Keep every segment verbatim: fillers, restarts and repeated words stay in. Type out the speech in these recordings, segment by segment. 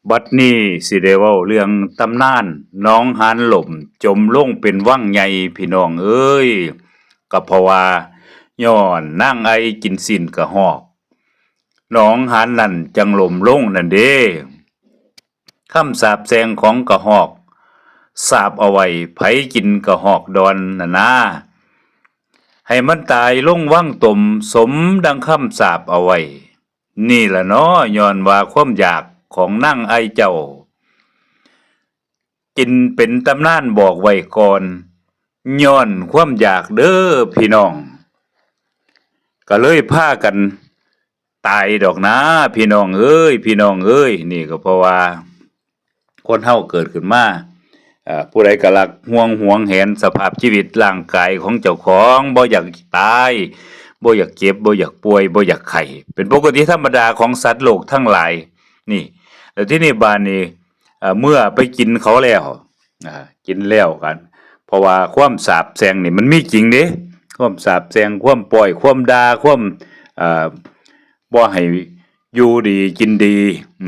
บัดนี้สิได้เว้าเรื่องตำนานหนองหานล่มจมลงเป็นวังใหญ่พี่น้องเอ้ย ก็เพราะว่าย้อนนางไอกินสิ้นกระหอก หนองหานนั่นจั่งล่มลงนั่นเด้ คำสาปแช่งของกระหอก สาปเอาไว้ ไผกินกระหอกดอนน่ะนะ ให้มันตายลงวังตมสมดังคำสาปเอาไว้ นี่ล่ะเนาะ ย้อนว่าความอยากของนางไอเจ้า กินเป็นตำนานบอกไว้ก่อน ย้อนความอยากเด้อพี่น้อง ก็เลยพากันตายดอกนะ พี่น้องเอ้ย พี่น้องเอ้ย นี่ก็เพราะว่า คนเฮาเกิดขึ้นมา เอ่อ ผู้ใดก็รักห่วงหวงแหนสภาพชีวิตร่างกายของเจ้าของ บ่อยากตาย บ่อยากเจ็บ บ่อยากป่วย บ่อยากไข้ เป็นปกติธรรมดาของสัตว์โลกทั้งหลาย นี่ แล้วที่นี่บาดนี้ เอ่อ เมื่อไปกินเขาแล้ว อ่า กินแล้วกัน เพราะว่าความสาปแช่งนี่มันมีจริงเด้ ความสาปแช่ง ความป้อย ความด่า ความ เอ่อ บ่ให้อยู่ดีกินดี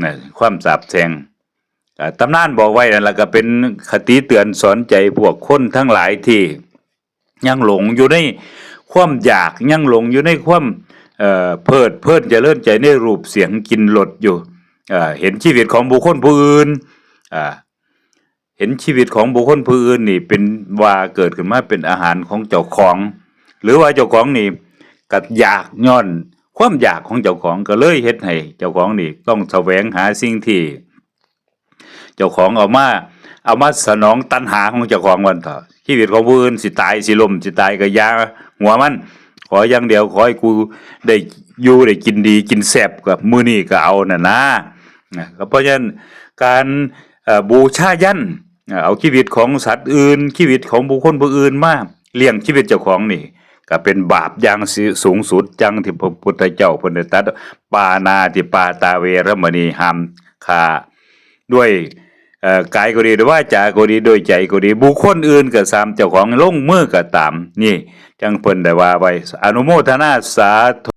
นะ ความสาปแช่ง อ่า ตำนานบอกไว้นั่นล่ะ ก็เป็นคติเตือนสอนใจพวกคนทั้งหลายที่ยังหลงอยู่ในความอยาก ยังหลงอยู่ในความ เอ่อ เพลิดเพลินเจริญใจในรูปเสียงกลิ่นรสอยู่ เอ่อ เห็นชีวิตของบุคคลผู้อื่น อ่า เห็นชีวิตของบุคคลผู้อื่นนี่เป็นว่าเกิดขึ้นมาเป็นอาหารของเจ้าของ หรือว่าเจ้าของนี่ก็อยากย้อนความอยากของเจ้าของ ก็เลยเฮ็ดให้เจ้าของนี่ต้องแสวงหาสิ่งที่ เจ้าของเอามา เอามาสนองตัณหาของเจ้าของวันเถาะ ชีวิตของผู้อื่นสิตายสิล้มสิตายก็อย่าหัวมัน ขออย่างเดียว ขอให้กูได้อยู่ได้กินดีกินแซ่บกับมื้อนี้ก็เอาน่ะนะ นะ ก็เพราะฉะนั้นการ เอ่อ บูชายัญ เอ่อ เอาชีวิตของสัตว์อื่น ชีวิตของบุคคลผู้อื่นมาเลี้ยงชีวิตเจ้าของนี่ ก็เป็นบาปอย่างสูงสุด จั่งที่พระพุทธเจ้าเพิ่นได้ตรัส ปาณาติปาตาเวรมณี ห้ามฆ่า ด้วย เอ่อ กายก็ดี ด้วยวาจาก็ดี ด้วยใจก็ดี บุคคลอื่นก็ตาม เจ้าของลงมือก็ตาม นี่จั่งเพิ่นได้ว่าไว้ อนุโมทนาสาธุ